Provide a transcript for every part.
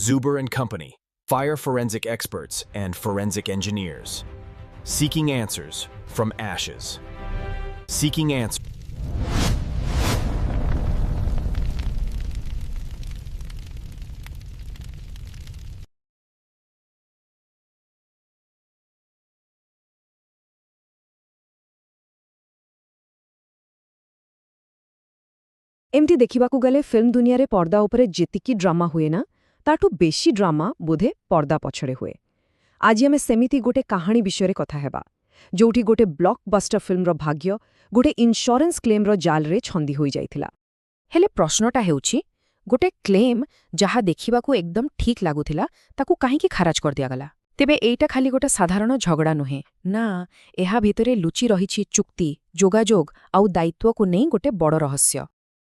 Zuber and Company, fire forensic experts and forensic engineers. Seeking answers from ashes. Seeking answers. ଏମିତି ଦେଖିବାକୁ ଗଲେ film ଦୁନିଆରେ ପର୍ଦ୍ଦା ଉପରେ ଯେତିକି ଡ୍ରାମା ହୁଏ ନା, ତାଠୁ ବେଶୀ ଡ୍ରାମା ବୋଧେ ପର୍ଦ୍ଦା ପଛରେ ହୁଏ। ଆଜି ଆମେ ସେମିତି ଗୋଟେ କାହାଣୀ ବିଷୟରେ କଥା ହେବା, ଯୋଉଠି ଗୋଟେ ବ୍ଲକବଷ୍ଟର ଫିଲ୍ମର ଭାଗ୍ୟ ଗୋଟେ ଇନ୍ସ୍ୟୁରାନ୍ସ କ୍ଲେମ୍ର ଜାଲରେ ଛନ୍ଦି ହୋଇଯାଇଥିଲା। ହେଲେ ପ୍ରଶ୍ନଟା ହେଉଛି, ଗୋଟେ କ୍ଲେମ୍ ଯାହା ଦେଖିବାକୁ ଏକଦମ ଠିକ୍ ଲାଗୁଥିଲା, ତାକୁ କାହିଁକି ଖାରଜ କରିଦିଆଗଲା? ତେବେ ଏଇଟା ଖାଲି ଗୋଟେ ସାଧାରଣ ଝଗଡ଼ା ନୁହେଁ ନା, ଏହା ଭିତରେ ଲୁଚି ରହିଛି ଚୁକ୍ତି, ଯୋଗାଯୋଗ ଆଉ ଦାୟିତ୍ୱକୁ ନେଇ ଗୋଟେ ବଡ଼ ରହସ୍ୟ।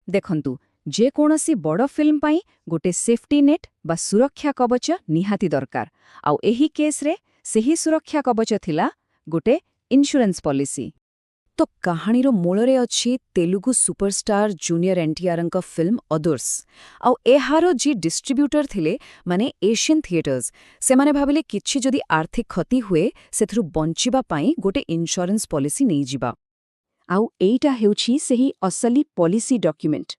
ଦେଖନ୍ତୁ, ଯେକୌଣସି ବଡ଼ ଫିଲ୍ମ ପାଇଁ ଗୋଟେ ସେଫ୍ଟି ନେଟ୍ ବା ସୁରକ୍ଷା କବଚ ନିହାତି ଦରକାର। ଆଉ ଏହି କେସ୍ରେ ସେହି ସୁରକ୍ଷା କବଚ ଥିଲା ଗୋଟେ ଇନ୍ସ୍ୟୁରାନ୍ସ ପଲିସି। ତ କାହାଣୀର ମୂଳରେ ଅଛି ତେଲୁଗୁ ସୁପରଷ୍ଟାର ଜୁନିୟର ଏନ୍ଟିଆରଙ୍କ ଫିଲ୍ମ ଅଦୁର୍ସ। ଆଉ ଏହାର ଯିଏ ଡିଷ୍ଟ୍ରିବ୍ୟୁଟର ଥିଲେ, ମାନେ ଏସିଆନ୍ ଥିଏଟର୍ସ, ସେମାନେ ଭାବିଲେ କିଛି ଯଦି ଆର୍ଥିକ କ୍ଷତି ହୁଏ, ସେଥିରୁ ବଞ୍ଚିବା ପାଇଁ ଗୋଟେ ଇନ୍ସ୍ୟୁରାନ୍ସ ପଲିସି ନେଇଯିବା। ଆଉ ଏଇଟା ହେଉଛି ସେହି ଅସଲି ପଲିସି ଡକ୍ୟୁମେଣ୍ଟ।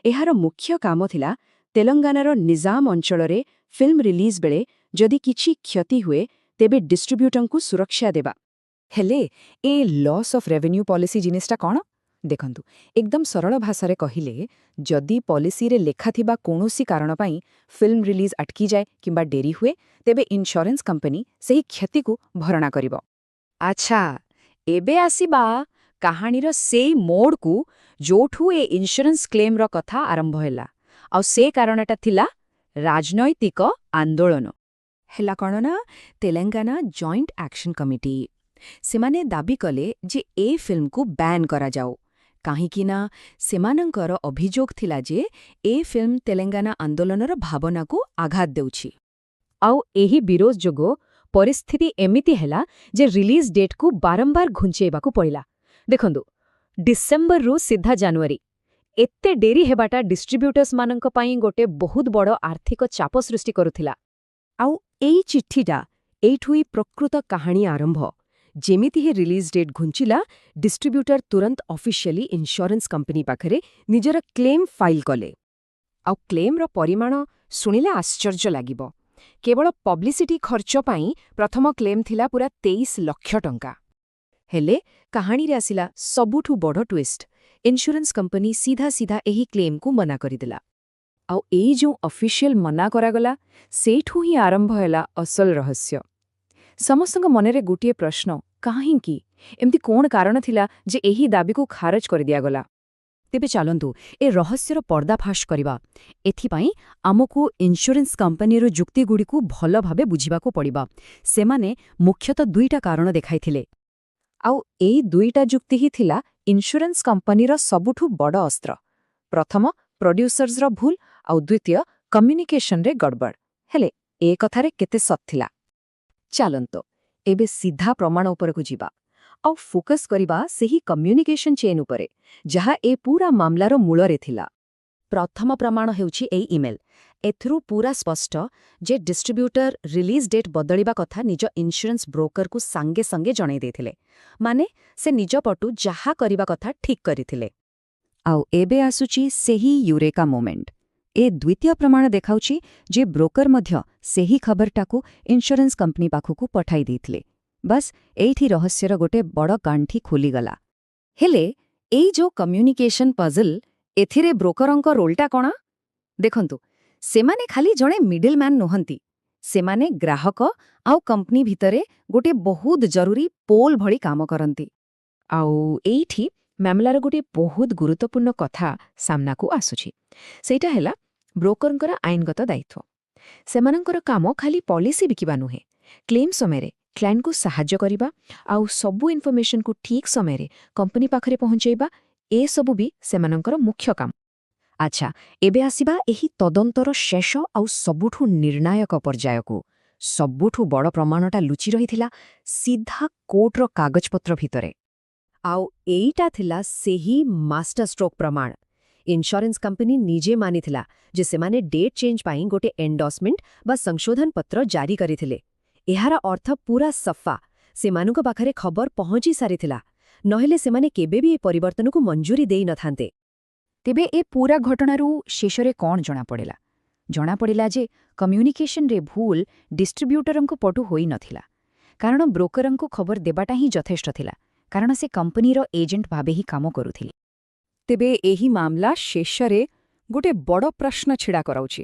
ଏହାର ମୁଖ୍ୟ କାମ ଥିଲା ତେଲଙ୍ଗାନାର ନିଜାମ ଅଞ୍ଚଳରେ ଫିଲ୍ମ ରିଲିଜ୍ ବେଳେ ଯଦି କିଛି କ୍ଷତି ହୁଏ, ତେବେ ଡିଷ୍ଟ୍ରିବ୍ୟୁଟରଙ୍କୁ ସୁରକ୍ଷା ଦେବା। ହେଲେ ଏ ଲସ୍ ଅଫ୍ ରେଭେନ୍ୟୁ ପଲିସି ଜିନିଷଟା କ'ଣ? ଦେଖନ୍ତୁ, ଏକଦମ ସରଳ ଭାଷାରେ କହିଲେ, ଯଦି ପଲିସିରେ ଲେଖାଥିବା କୌଣସି କାରଣ ପାଇଁ ଫିଲ୍ମ ରିଲିଜ୍ ଅଟକିଯାଏ କିମ୍ବା ଡେରି ହୁଏ, ତେବେ ଇନ୍ସ୍ୟୁରାନ୍ସ କମ୍ପାନୀ ସେହି କ୍ଷତିକୁ ଭରଣା କରିବ। ଆଚ୍ଛା, ଏବେ ଆସିବା କାହାଣୀର ସେଇ ମୋଡ଼କୁ, ଯୋଉଠୁ ଏ ଇନ୍ସ୍ୟୁରାନ୍ସ କ୍ଲେମ୍ର କଥା ଆରମ୍ଭ ହେଲା। ଆଉ ସେ କାରଣଟା ଥିଲା ରାଜନୈତିକ ଆନ୍ଦୋଳନ। ହେଲା କ'ଣ ନା, ତେଲେଙ୍ଗାନା ଜଏଣ୍ଟ ଆକ୍ସନ୍ କମିଟି, ସେମାନେ ଦାବି କଲେ ଯେ ଏ ଫିଲ୍ମକୁ ବ୍ୟାନ୍ କରାଯାଉ, କାହିଁକି ନା ସେମାନଙ୍କର ଅଭିଯୋଗ ଥିଲା ଯେ ଏ ଫିଲ୍ମ ତେଲେଙ୍ଗାନା ଆନ୍ଦୋଳନର ଭାବନାକୁ ଆଘାତ ଦେଉଛି। ଆଉ ଏହି ବିରୋଧ ଯୋଗୁଁ ପରିସ୍ଥିତି ଏମିତି ହେଲା ଯେ ରିଲିଜ୍ ଡେଟ୍କୁ ବାରମ୍ବାର ଘୁଞ୍ଚେଇବାକୁ ପଡ଼ିଲା। ଦେଖନ୍ତୁ, ଡିସେମ୍ବରରୁ ସିଧା ଜାନୁଆରୀ, ଏତେ ଡେରି ହେବାଟା ଡିଷ୍ଟ୍ରିବ୍ୟୁଟର୍ସମାନଙ୍କ ପାଇଁ ଗୋଟେ ବହୁତ ବଡ଼ ଆର୍ଥିକ ଚାପ ସୃଷ୍ଟି କରୁଥିଲା। ଆଉ ଏଇ ଚିଠିଟା, ଏଇଠୁ ହିଁ ପ୍ରକୃତ କାହାଣୀ ଆରମ୍ଭ। ଯେମିତି ହିଁ ରିଲିଜ୍ ଡେଟ୍ ଘୁଞ୍ଚିଲା, ଡିଷ୍ଟ୍ରିବ୍ୟୁଟର ତୁରନ୍ତ ଅଫିସିଆଲି ଇନ୍ସ୍ୟୁରାନ୍ସ କମ୍ପାନୀ ପାଖରେ ନିଜର କ୍ଲେମ୍ ଫାଇଲ୍ କଲେ। ଆଉ କ୍ଲେମ୍ର ପରିମାଣ ଶୁଣିଲେ ଆଶ୍ଚର୍ଯ୍ୟ ଲାଗିବ। କେବଳ ପବ୍ଲିସିଟି ଖର୍ଚ୍ଚ ପାଇଁ ପ୍ରଥମ କ୍ଲେମ୍ ଥିଲା ପୁରା 23 ଲକ୍ଷ ଟଙ୍କା। ହେଲେ କାହାଣୀରେ ଆସିଲା ସବୁଠୁ ବଡ଼ ଟ୍ୱିଷ୍ଟ। ଇନ୍ସ୍ୟୁରାନ୍ସ କମ୍ପାନୀ ସିଧା ସିଧା ଏହି କ୍ଲେମ୍କୁ ମନା କରିଦେଲା। ଆଉ ଏଇ ଯେଉଁ ଅଫିସିଆଲ ମନା କରାଗଲା, ସେଇଠୁ ହିଁ ଆରମ୍ଭ ହେଲା ଅସଲ ରହସ୍ୟ। ସମସ୍ତଙ୍କ ମନରେ ଗୋଟିଏ ପ୍ରଶ୍ନ, କାହିଁକି? ଏମିତି କ'ଣ କାରଣ ଥିଲା ଯେ ଏହି ଦାବିକୁ ଖାରଜ କରିଦିଆଗଲା? ତେବେ ଚାଲନ୍ତୁ, ଏ ରହସ୍ୟର ପର୍ଦ୍ଦାଫାଶ କରିବା। ଏଥିପାଇଁ ଆମକୁ ଇନ୍ସ୍ୟୁରାନ୍ସ କମ୍ପାନୀର ଯୁକ୍ତିଗୁଡ଼ିକୁ ଭଲ ଭାବେ ବୁଝିବାକୁ ପଡ଼ିବ। ସେମାନେ ମୁଖ୍ୟତଃ ଦୁଇଟା କାରଣ ଦେଖାଇଥିଲେ। ଆଉ ଏଇ ଦୁଇଟା ଯୁକ୍ତି ହିଁ ଥିଲା ଇନ୍ସ୍ୟୁରାନ୍ସ କମ୍ପାନୀର ସବୁଠୁ ବଡ଼ ଅସ୍ତ୍ର। ପ୍ରଥମ, ପ୍ରଡ୍ୟୁସର୍ସର ଭୁଲ, ଆଉ ଦ୍ୱିତୀୟ, କମ୍ୟୁନିକେସନରେ ଗଡ଼ବଡ଼। ହେଲେ ଏ କଥାରେ କେତେ ସତ୍ ଥିଲା? ଚାଲନ୍ତୁ, ଏବେ ସିଧା ପ୍ରମାଣ ଉପରକୁ ଯିବା ଆଉ ଫୋକସ୍ କରିବା ସେହି କମ୍ୟୁନିକେସନ ଚେନ୍ ଉପରେ, ଯାହା ଏ ପୁରା ମାମଲାର ମୂଳରେ ଥିଲା। ପ୍ରଥମ ପ୍ରମାଣ ହେଉଛି ଏଇ ଇମେଲ୍। ଏଥିରୁ ପୁରା ସ୍ପଷ୍ଟ ଯେ ଡିଷ୍ଟ୍ରିବ୍ୟୁଟର ରିଲିଜ୍ ଡେଟ୍ ବଦଳିବା କଥା ନିଜ ଇନ୍ସ୍ୟୁରାନ୍ସ ବ୍ରୋକରକୁ ସାଙ୍ଗେ ସାଙ୍ଗେ ଜଣାଇ ଦେଇଥିଲେ। ମାନେ ସେ ନିଜ ପଟୁ ଯାହା କରିବା କଥା ଠିକ୍ କରିଥିଲେ। ଆଉ ଏବେ ଆସୁଛି ସେହି ୟୁରେକା ମୋମେଣ୍ଟ। ଏ ଦ୍ୱିତୀୟ ପ୍ରମାଣ ଦେଖାଉଛି ଯେ ବ୍ରୋକର ମଧ୍ୟ ସେହି ଖବରଟାକୁ ଇନ୍ସ୍ୟୁରାନ୍ସ କମ୍ପାନୀ ପାଖକୁ ପଠାଇ ଦେଇଥିଲେ। ବାସ୍, ଏଇଠି ରହସ୍ୟର ଗୋଟେ ବଡ଼ ଗାଣ୍ଠି ଖୋଲିଗଲା। ହେଲେ ଏଇ ଯୋଉ କମ୍ୟୁନିକେସନ ପଜଲ୍, ଏଥିରେ ବ୍ରୋକରଙ୍କ ରୋଲଟା କ'ଣ? ଦେଖନ୍ତୁ, ସେମାନେ ଖାଲି ଜଣେ ମିଡିଲମ୍ୟାନ୍ ନୁହନ୍ତି। ସେମାନେ ଗ୍ରାହକ ଆଉ କମ୍ପାନୀ ଭିତରେ ଗୋଟିଏ ବହୁତ ଜରୁରୀ ପୋଲ୍ ଭଳି କାମ କରନ୍ତି। ଆଉ ଏଇଠି ମାମଲାର ଗୋଟିଏ ବହୁତ ଗୁରୁତ୍ୱପୂର୍ଣ୍ଣ କଥା ସାମ୍ନାକୁ ଆସୁଛି। ସେଇଟା ହେଲା ବ୍ରୋକରଙ୍କର ଆଇନଗତ ଦାୟିତ୍ୱ। ସେମାନଙ୍କର କାମ ଖାଲି ପଲିସି ବିକିବା ନୁହେଁ, କ୍ଲେମ୍ ସମୟରେ କ୍ଲାଏଣ୍ଟକୁ ସାହାଯ୍ୟ କରିବା ଆଉ ସବୁ ଇନଫର୍ମେସନକୁ ଠିକ୍ ସମୟରେ କମ୍ପାନୀ ପାଖରେ ପହଞ୍ଚେଇବା, ଏସବୁ ବି ସେମାନଙ୍କର ମୁଖ୍ୟ କାମ। ଆଚ୍ଛା, ଏବେ ଆସିବା ଏହି ତଦନ୍ତର ଶେଷ ଆଉ ସବୁଠୁ ନିର୍ଣ୍ଣାୟକ ପର୍ଯ୍ୟାୟକୁ। ସବୁଠୁ ବଡ଼ ପ୍ରମାଣଟା ଲୁଚି ରହିଥିଲା ସିଧା କୋର୍ଟର କାଗଜପତ୍ର ଭିତରେ। ଆଉ ଏଇଟା ଥିଲା ସେହି ମାଷ୍ଟର ଷ୍ଟ୍ରୋକ୍ ପ୍ରମାଣ। ଇନ୍ସ୍ୟୁରାନ୍ସ କମ୍ପାନୀ ନିଜେ ମାନିଥିଲା ଯେ ସେମାନେ ଡେଟ୍ ଚେଞ୍ଜ ପାଇଁ ଗୋଟେ ଏଣ୍ଡୋର୍ସମେଣ୍ଟ ବା ସଂଶୋଧନ ପତ୍ର ଜାରି କରିଥିଲେ। ଏହାର ଅର୍ଥ ପୁରା ସଫା, ସେମାନଙ୍କ ପାଖରେ ଖବର ପହଞ୍ଚି ସାରିଥିଲା। ନହେଲେ ସେମାନେ କେବେ ବି ଏ ପରିବର୍ତ୍ତନକୁ ମଞ୍ଜୁରୀ ଦେଇନଥାନ୍ତେ। ତେବେ ଏ ପୂରା ଘଟଣାରୁ ଶେଷରେ କ'ଣ ଜଣାପଡ଼ିଲା? ଜଣାପଡ଼ିଲା ଯେ କମ୍ୟୁନିକେସନରେ ଭୁଲ ଡିଷ୍ଟ୍ରିବ୍ୟୁଟରଙ୍କ ପଟୁ ହୋଇନଥିଲା, କାରଣ ବ୍ରୋକରଙ୍କୁ ଖବର ଦେବାଟା ହିଁ ଯଥେଷ୍ଟ ଥିଲା, କାରଣ ସେ କମ୍ପାନୀର ଏଜେଣ୍ଟ ଭାବେ ହିଁ କାମ କରୁଥିଲେ। ତେବେ ଏହି ମାମଲା ଶେଷରେ ଗୋଟେ ବଡ଼ ପ୍ରଶ୍ନ ଛିଡ଼ା କରାଉଛି।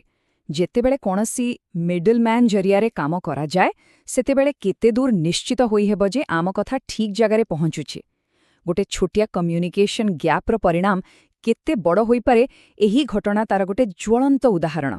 ଯେତେବେଳେ କୌଣସି ମିଡଲମ୍ୟାନ୍ ଜରିଆରେ କାମ କରାଯାଏ, ସେତେବେଳେ କେତେ ଦୂର ନିଶ୍ଚିତ ହୋଇହେବ ଯେ ଆମ କଥା ଠିକ୍ ଜାଗାରେ ପହଞ୍ଚୁଛି? ଗୋଟେ ଛୋଟିଆ କମ୍ୟୁନିକେସନ୍ ଗ୍ୟାପ୍ର ପରିଣାମ କେତେ ବଡ଼ ହୋଇପାରେ, ଏହି ଘଟଣା ତାର ଗୋଟେ ଜ୍ୱଳନ୍ତ ଉଦାହରଣ।